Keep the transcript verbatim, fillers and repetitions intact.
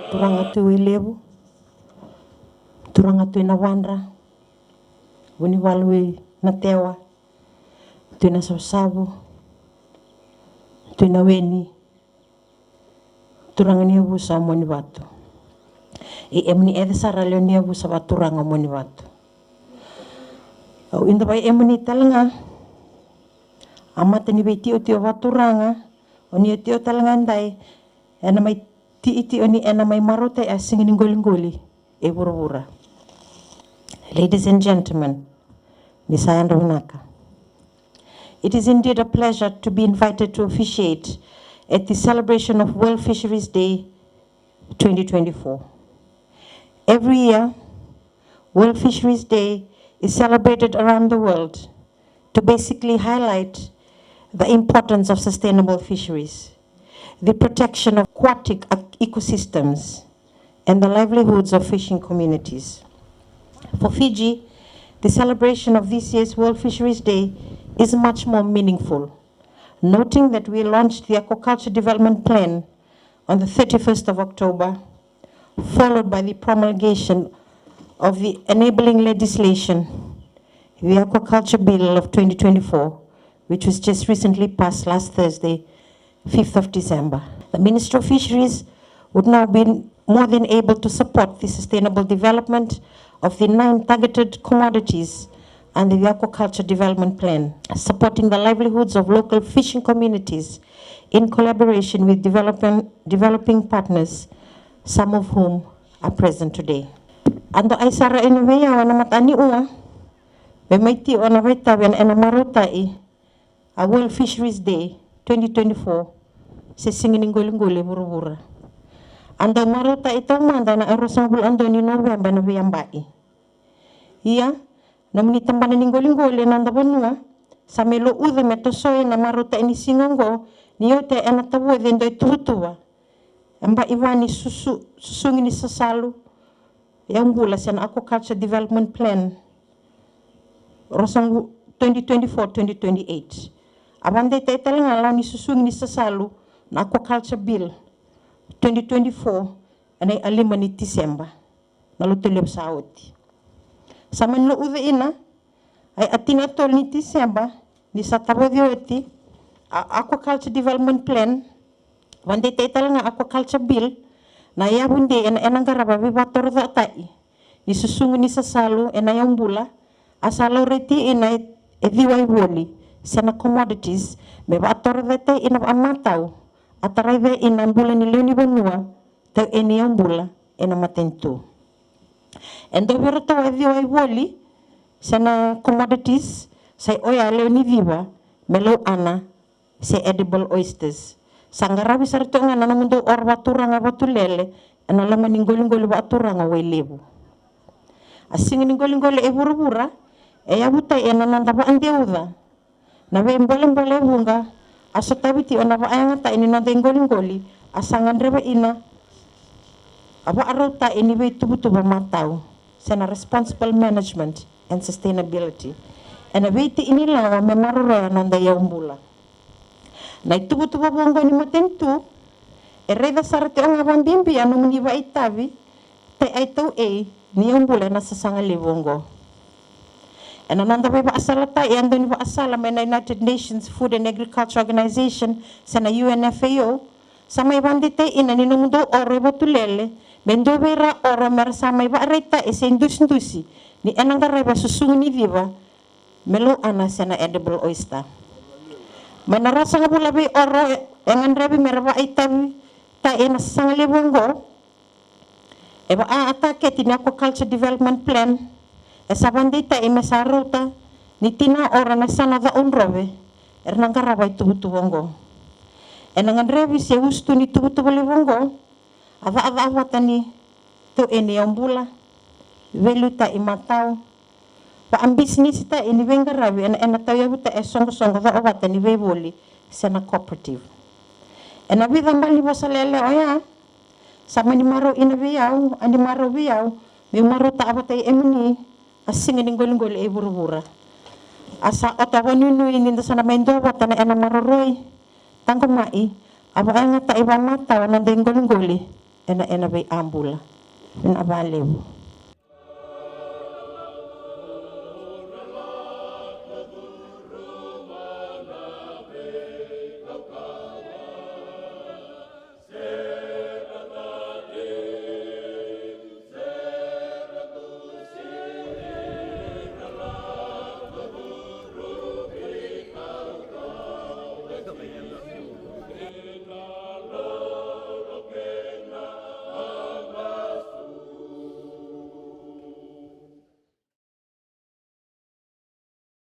Turaga Tui Wailevu, turaga Tui Navadra, Vunivalu i Natewa, Tui Nasavusavu, Tui Naweni, turaga ni yavusa o Monivatu. I emuni ece sara lewe ni yavusa vakaturaga o Monivatu. Au ida vakaemuni tale ga, a mata ni veitiotio vakaturaga, o ni otio tale ga edai, ena mai tiotio ni ena mai marautai a siga ni qoliqoli e vuravura. Ladies and gentlemen, ni sa yadra vinaka. It is indeed a pleasure to be invited to officiate at the celebration of World Fisheries Day twenty twenty-four. Every year, World Fisheries Day is celebrated around the world to basically highlight the importance of sustainable fisheries, the protection of aquatic ec- ecosystems, and the livelihoods of fishing communities. For Fiji, the celebration of this year's World Fisheries Day is much more meaningful, noting that we launched the Aquaculture Development Plan on the thirty-first of October, followed by the promulgation of the enabling legislation, the Aquaculture Bill of twenty twenty-four, which was just recently passed last Thursday, fifth of December. The Ministry of Fisheries would now be more than able to support the sustainable development of the nine targeted commodities under the Aquaculture Development Plan, supporting the livelihoods of local fishing communities in collaboration with development, developing partners, some of whom are present today. A dau ai sara ena vei au ena mataka ni ua, me mai tiko na vakaitavi ena, ena marautai a World Fisheries Day twenty twenty-four, se siga ni qoliqoli e vuravura. A dau marautai taumada ena ruasagavulu ka dua ni Noveba ena veiyabai. Ia, nomuni tabana ni qoliqoli ena noda vanua, sa mai lauca me toso ena marautai ni siga oqo, ni oti ena tavoci e dua ituvatuva. E bai va ni susu, susugi ni sasalu, yaubula se na Aquaculture Development Plan, ruasagavulu, twenty twenty-four, twenty twenty-eight. A vakadeitai tale ga na lau ni susugi ni sasalu na Aquaculture Bill twenty twenty-four, ena ikalima ni Tiseba, na lotu levu sa oti. Sa mani lauca ina, ai a tini ka tolu ni Tiseba, ni sa tavoci oti a Aquaculture Development Plan, vakadeitai tale ga Aquaculture Bill, na yavu dei ena, ena qarava veivakatorocaketaki ni susugi ni sasalu ena yaubula, a sa laurai ina e, e ciwa i voli, se na commodities, me vakatorocaketaki ina vakamatau, a tarai cake ina bula ni lewe ni vanua, tau ena yaubula ena matanitu. E dua vei iratou a ciwa i voli, se na commodities, sa i oya lewe ni ciwa, me lauana, se edible oysters. Sa qaravi sara tu ga na nomudou oro vakaturaga Vatulele, ena loma ni qoliqoli vakaturaga Wailevu. A siga ni qoliqoli e vuravura, e yavutai ena noda vakadeuca na veibolebole e vuqa, a sotavi tiko na vakayagataki ni noda iqoliqoli, a sa gadreva ina a vakarautaki ni veituvatuva matau, se na responsible management and sustainability. Ena veitiki ni lawa me maroroya na noda iyaubula. Na ituvatuva vou oqo ni matanitu, e raica sara tiko ga vakabibi a nomuni vakaitavi, tai ai tau ei ni yaubula ena sasaga levu oqo. Ena noda veivakasalataki e dua ni vakasala mai na United Nations Food and Agriculture Organization, se na U N F A O, sa mai vakadeitaki ina ni nomudou oro e Vatulele me dua vei ira oro me ra sa mai vakaraitaki se idusidusi ni ena qaravi a susugi ni ciwa me lauana se na edible oyster. Mai na ruasagavulu vei oro e, e gadrevi me ra vakaitavi tai ena sasaga levu oqo, e vaka a taketi ni Aquaculture Development Plan, e sa vakadeitaki me sa rauta ni tini na oro ena yasana o Cakaudrove era na qarava ituvatuva oqo. Ena gadrevi se usutu ni tuvatuva levu oqo a cakacaka vata ni tau ena iyaubula, veiliutaki matau, vakabisinisi tai ni veiqaravi ena, ena tauyavutaki e soqosoqo caka vata ni veivoli se na cooperative. Ena vica bale ni vosa lelevu oya, sa mani marau ina vei au, a ni marau vei au, meu marautaka vata kei emuni a siga ni qoliqoli e vuravura. A sa ota vakanuinui ni da sa na mai duavata ena maroroi, taqomaki, a vakayagataki vakamatau na noda iqoliqoli. ena, ena vei a bula. Vinaka vakalevu.